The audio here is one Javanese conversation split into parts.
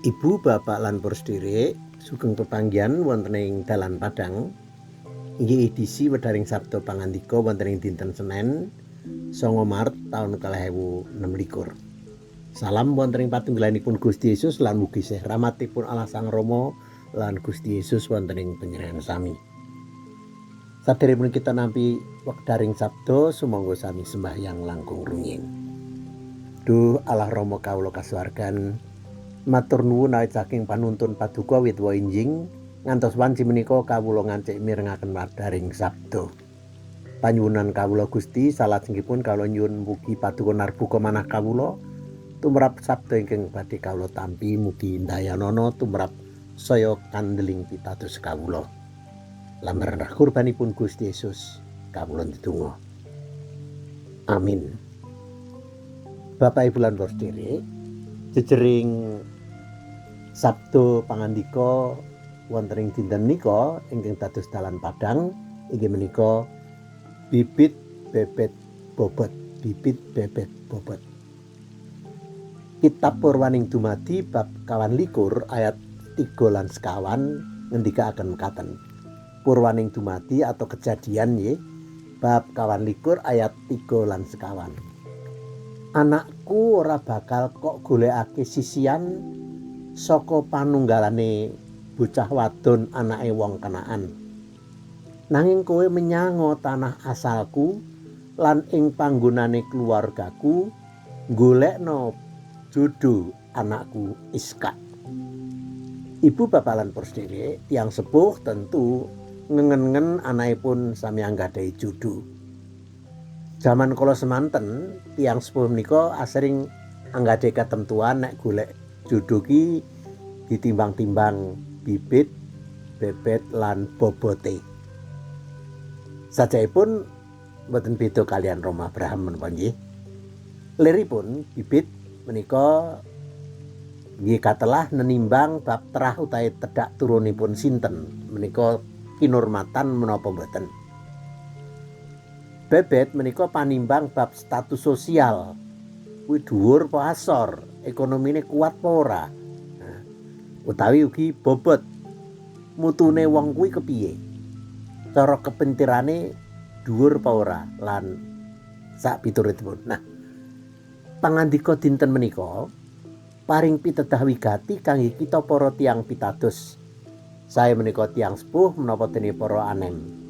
Ibu, bapak lan para sedherek sugeng pepanggihan wonten ing dalan Padang. Inggih edisi Wedharing Sabda Pangandika wonten ing dinten Senin 9 Maret taun 2026. Salam wonten ing patunggilanipun Gusti Yesus lan mugi sih rahmatipun Allah Sang Rama lan Gusti Yesus wonten ing panjenengan sami. Saderengipun kita nampi wekdaring sabda, sumangga sami sembahyang langkung rumiyin. Duh Allah Rama kawula kasuwargan, matur nuwun awit saking panuntun paduka wit injing ngantos wanci menika kawula ngancik mirengaken wekdaring sabda. Panyuwunan kawula Gusti, salajengipun kawula nyuwun mugi paduka narbuka manah kawula tumrap sabda ingkang badhe kawula tampi, mugi ndayanana tumrap saya kandeling pitados kawula. Lambaran kurbanipun Gusti Yesus kawula ndedonga. Amin. Bapak Ibu lan para sedherek, jejering sabda pangandika wonten ing dinten menika ingkang dados dalan Padang inggih menika bibit bebet bobot, bibit bebet bobot. Kitab Purwaning Dumadi bab 21 ayat 3 lan 9 ngendikaaken mekaten. Purwaning Dumadi atau Kejadian nggih, bab 21 ayat 3 lan 9. Anakku ora bakal kok golekake sisian saka panunggalane bocah wadon anake wong Kanaan. Nanging kowe menyango tanah asalku lan ing panggonane keluargaku golekno jodo anakku Iskak. Ibu bapak lan para sedherek, tiyang sepuh tentu ngengen-ngen anakipun sami anggadhahi jodo. Jaman kala semanten, tiyang sepuh menika asring anggadhahi ketentuan nek golek jodo ki ditimbang-timbang bibit, bebet lan bobote. Sajakipun mboten beda kalian Rama Abraham menapa nggih. Liripun bibit menika nggih katelah nenimbang bab terah utawi tedhak turunipun sinten menika kinurmatan menapa mboten. Bebet menika panimbang bab status sosial. Kuwi dhuwur apa asor, ekonomine kuat apa ora. Nah, utawi ugi bobot, mutune wong kuwi kepiye. Cara kepinterane dhuwur apa ora lan sak piturutipun. Nah, pangandika dinten menika paring pitedah wigati kangge kita para tiyang pitados. Sae menika tiyang sepuh menapa dene para anem.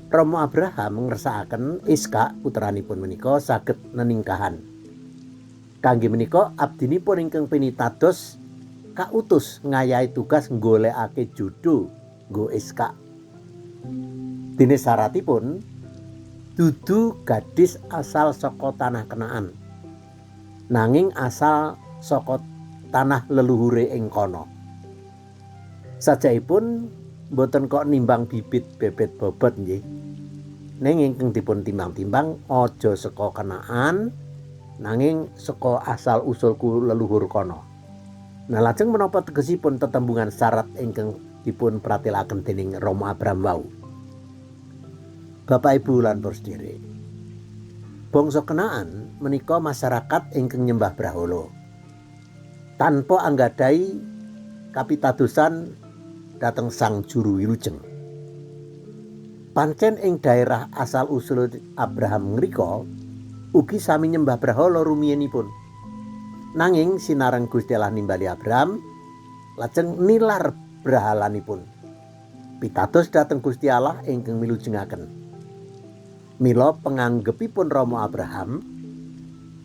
Rama Abraham ngersakaken Iskak putranipun menika saged neningkahan. Kangge menika abdinipun ingkang pinitados kautus ngayahi tugas nggolekake jodo nggo Iskak. Dene syaratipun dudu gadis asal saka tanah Kanaan, nanging asal saka tanah leluhure ing kono. Sajakipun mboten kok nimbang bibit bebet bobot nggih. Ning ingkang dipun timbang-timbang aja saka Kanaan, nanging saka asal usulku leluhur kono. Nah, lajeng menapa tegesipun tetembungan syarat ingkang dipun pratelaken dening Rama Abraham wau? Bapak Ibu lan para sedherek. Bangsa Kanaan menika masyarakat ingkang nyembah brahala. Tanpa anggadhahi kapitadosan dhateng Sang Juru Wilujeng. Pancen ing daerah asal usul Abraham ngrika ugi sami nyembah brahala rumiyinipun. Nanging sinareng Gusti Allah nimbali Abraham lajeng nilar brahalanipun. Pitados dhateng Gusti Allah ingkang milujengaken. Mila penganggepipun Rama Abraham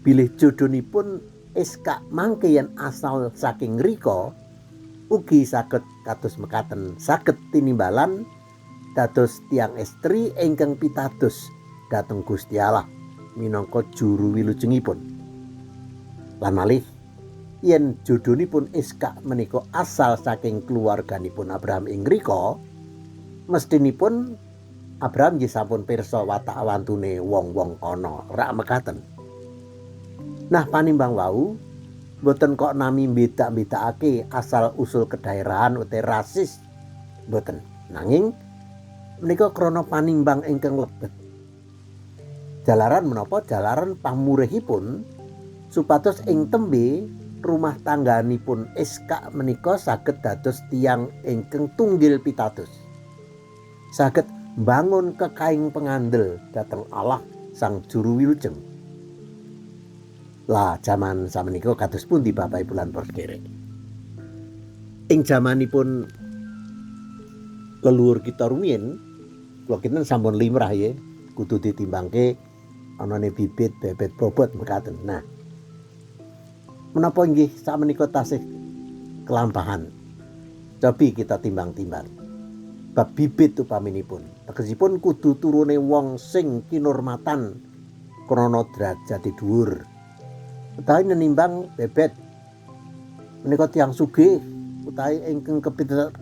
bilih jodhonipun Iskak mangke yen asal saking ngrika ugi saged kados mekaten, saged tinimbalan dados tiyang estri ingkang pitados dhateng Gusti Allah minangka juru wilujengipun. Lan malih yen jodhonipun Iskak menika asal saking keluarganipun Abraham ing ngrika, mestinipun Abraham nggih sampun pirsa watak wantune wong-wong kono, rak mekaten. Nah, panimbang wau mboten kok nami beda-bedakake asal usul kedaerahan utawi rasis, mboten. Nanging menika krana panimbang ingkang lebet. Jalaran menapa? Jalaran pamurihipun supados ing tembe rumah tangganipun Iskak menika saged dados tiyang ingkang tunggil pitados. Saged mbangun kekaing pengandel dhateng Allah Sang Juru Wilujeng. Lah jaman samenika kados pundi Bapak Ibu lan para sederek? Ing jamanipun leluhur kita rumiyin, kula kinten sampun limrah ya, kudu ditimbangke anane bibit, bebet, bobot mekaten. Nah, menapa inggih sakmenika tasih kelampahan? Cobi kita timbang-timbang. Bab bibit upaminipun, tegesipun kudu turune wong sing kinurmatan krana derajate dhuwur. Utawi nenimbang bebet menika tiyang sugih utawi ingkang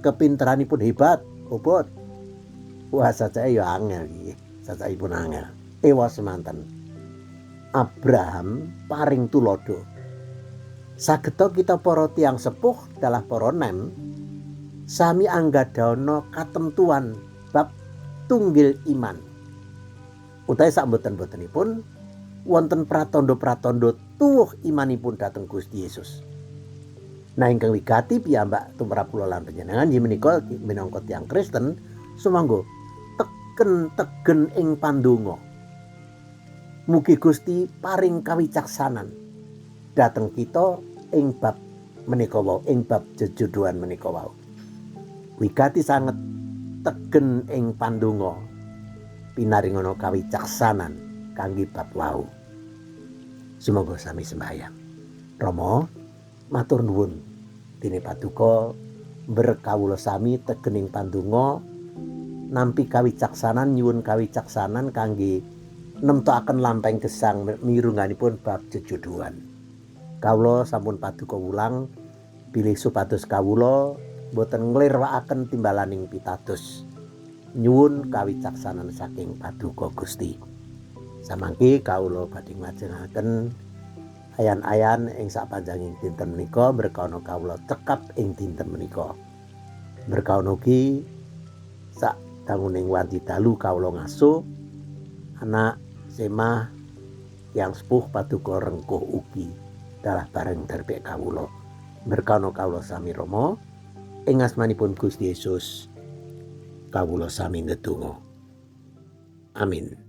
kepinteranipun hebat, bobot. Wah, sajake ya angel iki, sajakipun angel. Ewa semanten. Abraham paring tuladha. Sageta kita para tiyang sepuh dalah para nem sami anggadana katemtuan bab tunggil iman. Utawi sak mboten-mbotenipun wonten pratandha-pratandha tuwuh imanipun dhateng Gusti Yesus. Nah, ingkang wigati piyambak tumrap kula lan panjenengan inggih menika minangka tiyang Kristen, sumangga teken-tegen ing pandonga. Mugi Gusti paring kawicaksanan dhateng kita ing bab menika wau, ing bab jejodohan menika wau. Wigati sanget tegen ing pandonga pinaringono kawicaksanan kangge bab wau. Sumangga sami sembahyang. Rama, matur nuwun dene paduka berkawula sami tegening pandonga nampi kawicaksanan, nyuwun kawicaksanan kangge nemtokaken lampahing gesang mirungganipun bab jejodohan. Kawula sampun paduka wulang bilih supados kawula boten nglirwakaken timbalaning pitados. Nyuwun kawicaksanan saking paduka Gusti. Samangke kawula badhe nglajengaken ayan-ayan ing sapanjanging dinten menika, berkana kawula cekap ing dinten menika. Berkana ugi sak danguning wanci dalu kawula ngaso anak semah yang sepuh paduka rengkuh ugi dalah bareng darbek kawula. Berkana kawula sami Rama, ing asmanipun Gusti Yesus kawula sami ndedonga. Amin.